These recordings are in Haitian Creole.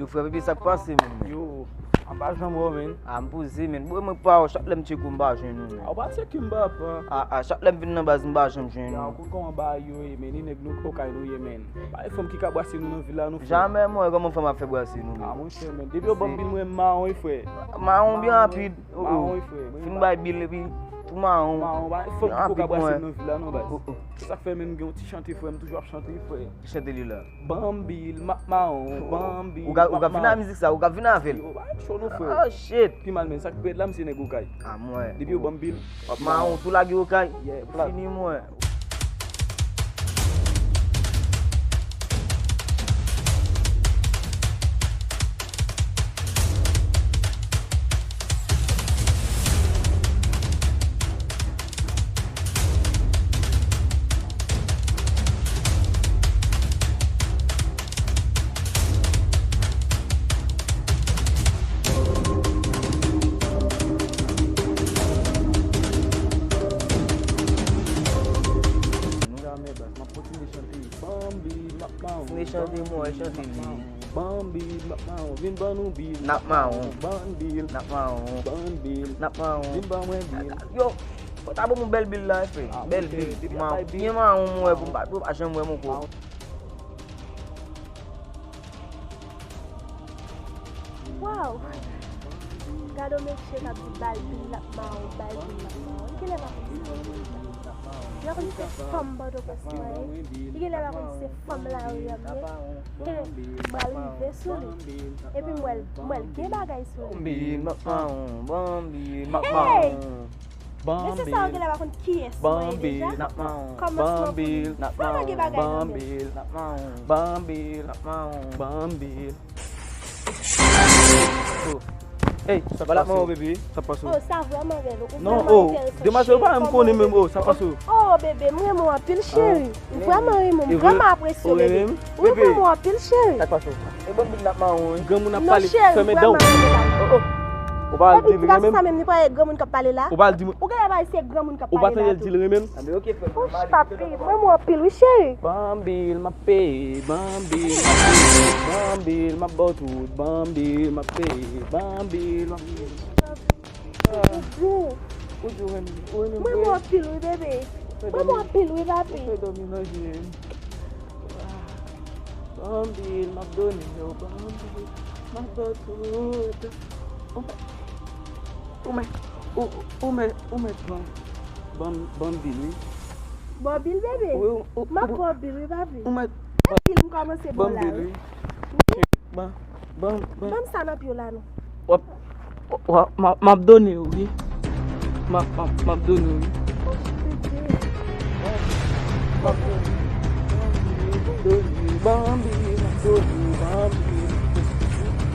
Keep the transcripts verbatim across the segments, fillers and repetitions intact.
Yo, frè Pepe, sa k pase, menm? Yo, m pa janm wè w, menm. A, m poze, menm. Bro, mwen pa wè w, chak lè m tcheke w, m pa jwenn ou, menm. A, ou pa tcheke m, papa. A, a, chak lè m vin nan baz, m pa janm jwenn ou. Ya, ou konn kòman bagay yo ye, menm. Ni nèg nou, okay nou ye, menm. Pa gen fanm ki ka brase nou nan vil la, non, frè. Jamè, mwen, kòman fanm ap fè brase nou, menm? A, monchè, menm. Depi yo ban m bil, mwen mawon, wi, frè. Mawon byen rapid. Oh, oh. Mawon, wi, frè. Fin bay bil, epi tou mawon. Mawon, pa gen fanm ki ko ka brase m nan vil la, non, baz. Oh, oh. Se sa k fè menm gen yon ti chante, frè, m toujou ap chante, frè. Ki chante li la? Ban m bil, m ap mawon, ban m bil, m ap mawon. Ou ka vin ak mizik sa, ou ka vin avè l. Yo, ba cho non, frè. Oh, shit. Pi mal, menm sa k ret la, m se nèg okay. A mwen. Depi yo ban m bil, m ap mawon. Mawon, tou lage okay. Yeah, plat. Fini mwen. Jamè, baz, m ap kontinye chante. Ban m bil, m ap mawon. Kontinye chante, mwen, chante li. Ban m bil, m ap mawon. Vin ban nou bil. N ap mawon. Ban m bil. N ap mawon. Ban m bil. N ap mawon. Vin ban mwen bil. Yo, fò ta ban m yon bèl bil la, frè. Bèl bil. Mawon. Byen mawon, mwen, pou m pa, pou m pa janm wè m ankò. Waw! Gade yon mesye k ap di ba l bil l ap mawon, ba l bil l ap mawon. Li genlè pa konn sa. Li pa konn se fanm Pòtoprens mwen ye. Li genlè pa konn se fanm lari a m ye. He, m pral rive sou li. Epi m wè l, m wè l gen bagay sou li. Ban m bil, m ap mawon, ban m bil, m ap mawon. Mesye sa yo genlè pa konn kiyès mwen ye deja. Kòmansman pou li vrèman gen bagay nan men l. Ban m bil, n ap mawon, ban m bil, n ap mawon, ban m bil, n ap mawon, ban m bil. Oh. Hey, sa pral ap mawon, bebe. Sa pase? Oh, sa vrèman bèl. Ou vrèman enterese. Non, oh, demwazèl, ou pa menm konnen menm, oh, sa pase? Oh, bebe, m renmen w anpil, cheri. M vrèman renmen w, m vrèman apresye w, bebe. Ou renmen m anpil, cheri. Sa k pase? E ban m bil n ap mawon, wi. Granmoun ap pale, fèmen dan w. Oh, oh. Ou pa al di l renmen m? Epi ti gason sa menm, li pa wè granmoun k ap pale la? Ou pa al di mwen. Ou genlè pa wè se granmoun k ap pale la tou. Ou pa tande l di l renmen m? Tande, ok, frè m. Wouch, papi, mwen mwen anpil, wi, cheri. Ban m bil, m ap peye, ban m bil, m ap peye, ban m bil, m ap ba w tout, ban m bil, m ap peye, ban m bil, m ap peye. Ou di w renmen m, ou renmen m vre? Mwen mwen anpil, wi, bebe. Mwen mwen anpil, wi, papi. Ou fè dòmi nan je m. Ban m bil, m ap done w, ban m bil, m ap ba w tout. Ou mèt, ou mèt, ou, ou mèt, ou mèt ban, ban, ban m bil, wi. Ba w bil, bebe? Wi, ou, ou, m ap ba w bil, wi, papi. Ou mèt ban m bil, wi. Ban, ban, ban. Ban m sa nan pye w la, non. W ap, w ap, m ap, m ap done w, wi. M ap, m ap, m ap done w, wi. M ap done w, m ap done w, m ap done w, m ap done w,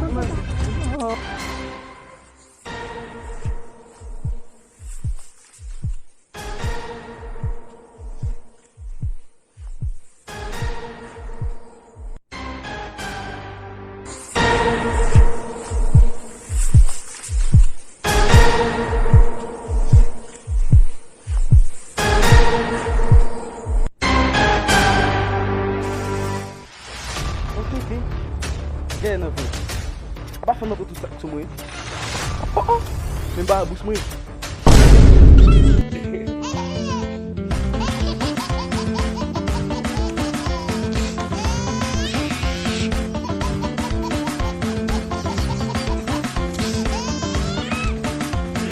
m ap done w. Mwen tete. Dèyè nan vre. Pa fè m nan tou sa sou mwen. Oh, oh. Men ba bouch mwen.